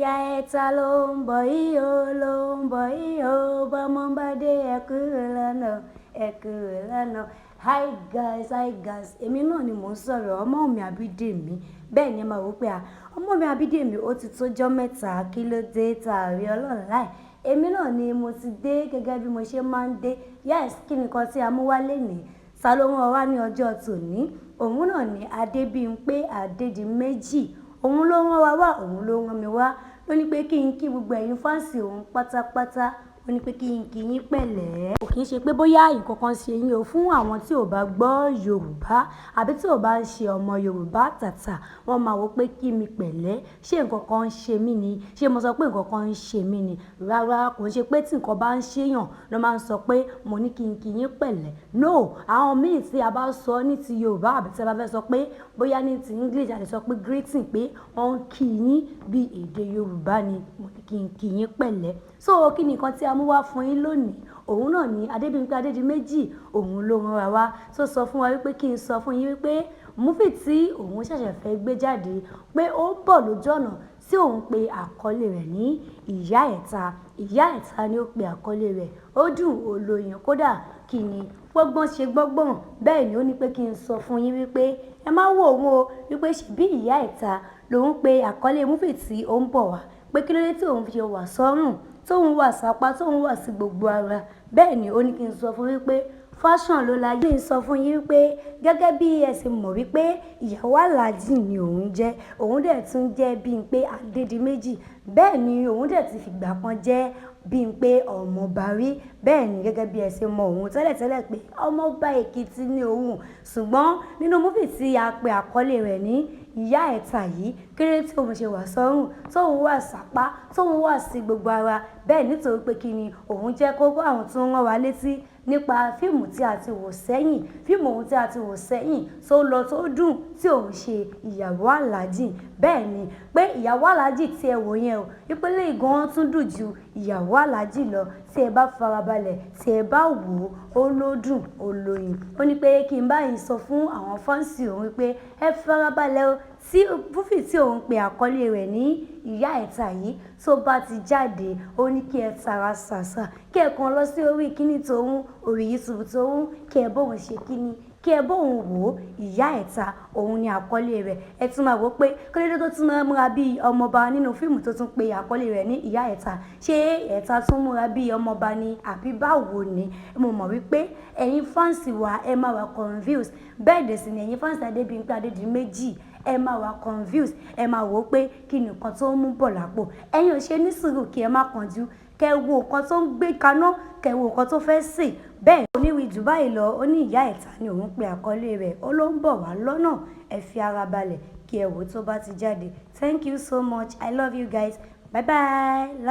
Ìyá ẹ̀ta ló ń bọ̀ yìí o, ló ń bọ̀ yìí o, bọ́mọ bá dé, ẹ kúrò lọ́nà, ẹ kúrò lọ́nà. Hi guys, hi guys, èmi náà ni mò ń sọ̀rọ̀, ọmọ mi Àbídèmí. Bẹ́ẹ̀ ni, ẹ máa wò pé à, ọmọ mi Àbídèmí, ó ti tójọ́ mẹ́ta, kí ló dé tààrí ọlọ́run láì? Èmi náà ni mo ti dé gẹ́gẹ́ bí mo ṣe máa ń dé. Yes, kí ni nǹkan tí a mú wá lénìí? Ta ló rán wa ní ọjọ́ tòní? Òun náà ni Adébímpé Adédìméjì. Òun ló rán wa wá, òun ló rán mi wá. Ló ní pé kí n kí gbogbo ẹ̀yin fans òun pátápátá. Ó ní pé kí n kí yín pẹ̀lẹ́. Kò kí ń ṣe pé bóyá nǹkan kan ṣe yín o. Fún àwọn tí ò bá gbọ́ Yorùbá àbí tí ò bá ń ṣe ọmọ Yorùbá tàtà, wọ́n máa wò pé kí mi pẹ̀lẹ́. Ṣé nǹkan kan ń ṣe mí ni? Ṣé mo sọ pé nǹkan kan ń ṣe mí ni? Rárá, kò ń ṣe pé tí nǹkan bá ń ṣe èèyàn ló máa ń sọ pé mo ní kí n kí yín pẹ̀lẹ́. No, àwọn míì tí a bá sọ ní ti Yorùbá àbí tí a bá fẹ́ sọ pé bóyá ní ti English, a lè sọ pé greeting, pé wọ́n ń kí yín bí èdè Yorùbá ni mo ní kí n kí yín pẹ̀lẹ́. So kí ni nǹkan tí a mú wá fún yín lónìí? Òun náà ni Adébímpé Adédìméjì. Òun ló rán wa wá, tó sọ fún wa wípé kí n sọ fún yín wípé movie tí òun ṣẹ̀ṣẹ̀ fẹ́ gbé jáde, pé ó ń bọ̀ lójú ọ̀nà, tí òun pe àkọlé rẹ̀ ní Ìyá Ẹ̀ta. Ìyá Ẹ̀ta ni ó pe àkọlé rẹ̀. Ó dùn, ó lóyin, kódà kí ni gbọ́gbọ́n ṣe gbọ́gbọ́n. Bẹ́ẹ̀ ni, ó ní pé kí n sọ fún yín wípé ẹ má wò òun o, wípé ṣebí Ìyá Ẹ̀ta lòun pe àkọlé movie tí ó ń bọ̀ wá, pé kí ló dé tí òun fi ṣe wà sọ́rùn, tóun wà sápá, tóun wà sí gbogbo ara. Bẹ́ẹ̀ ni, ó ní kí n sọ fún wípé fashion ló láyé. N sọ fún yín wípé gẹ́gẹ́ bí ẹ ṣe mọ̀ wípé ìyàwó Aláàjì ni òun jẹ́, òun dẹ̀ tún jẹ́ Bímpé Adédìméjì. Bẹ́ẹ̀ ni, òun dẹ̀ ti fìgbà kan jẹ́ Bímpé ọmọọba rí. Bẹ́ẹ̀ ni, gẹ́gẹ́ bí ẹ ṣe mọ òun tẹ́lẹ̀tẹ́lẹ̀ pé ọmọọba Èkìtì ni òun, ṣùgbọ́n nínú movie tí a pe àkọlé rẹ̀ ní Ìyá Ẹ̀ta yìí, kéré tí òun ṣe wà sọ́rùn, tóun wà sápá, tóun wà sí gbogbo ara. Bẹ́ẹ̀, nítorí pé kí ni òun jẹ́ kókó àwọn tó ń rán wa létí nípa fíìmù tí a ti wò sẹ́yìn, fíìmù ohun tí a ti wò sẹ́yìn tó lọ, tó dùn, tí òun ṣe ìyàwó Aláàjì. Bẹ́ẹ̀ ni, pé ìyàwó Aláàjì tí ẹ wò yẹn o, wípé lè gan tún dùn ju ìyàwó Aláàjì lọ. Tí ẹ bá farabalẹ̀, tí ẹ bá wò ó, ó ló dùn, ó lóyin. Ó ní pé kí n báyìí sọ fún àwọn fans òun wípé ẹ farabalẹ̀ o, tí movie tí òun pe àkọlé rẹ̀ ní Ìyá Ẹ̀ta yìí tó bá ti jáde, ó ní kí ẹ tara ṣàṣà, kí ẹ kàn lọ sí orí kíní tòun, orí YouTube tòun, kí ẹ bóun ṣe kíní, kí ẹ bóun wò ó. Ìyá Ẹ̀ta, òun ni àkọlé rẹ̀. Ẹ tún máa wò ó pé kílódé tó tún máa múra bíi ọmọọba nínú fíìmù tó tún pe àkọlé rẹ̀ ní Ìyá Ẹ̀ta? Ṣé Ẹ̀ta tún múra bíi ọmọọba ni àbí báwo ni? Mo mọ̀ wípé ẹ̀yin fans wa, ẹ máa wà confused. Bẹ́ẹ̀ dẹ̀ sì ni ẹ̀yin fans Adébímpé Adédìméjì, ẹ máa wà confused. Ẹ máa wò ó pé kí ni nǹkan tó ń mú bọ̀ lápò. Ẹ̀yin ò ṣe ní sùúrù kí ẹ má kánjú, kẹ wo nǹkan tó ń gbé kaná, kẹ wo nǹkan tó fẹ́ sè. Bẹ́ẹ̀ oníwì jù báyìí lọ. Ó ní Ìyá Ẹ̀ta ni òun pe àkọlé rẹ̀, ó ló ń bọ̀ wá lọ́nà. Ẹ fi ara balẹ̀ kí ẹ wò tó bá ti jáde. Thank you so much. I love you guys. Bye bye. Love.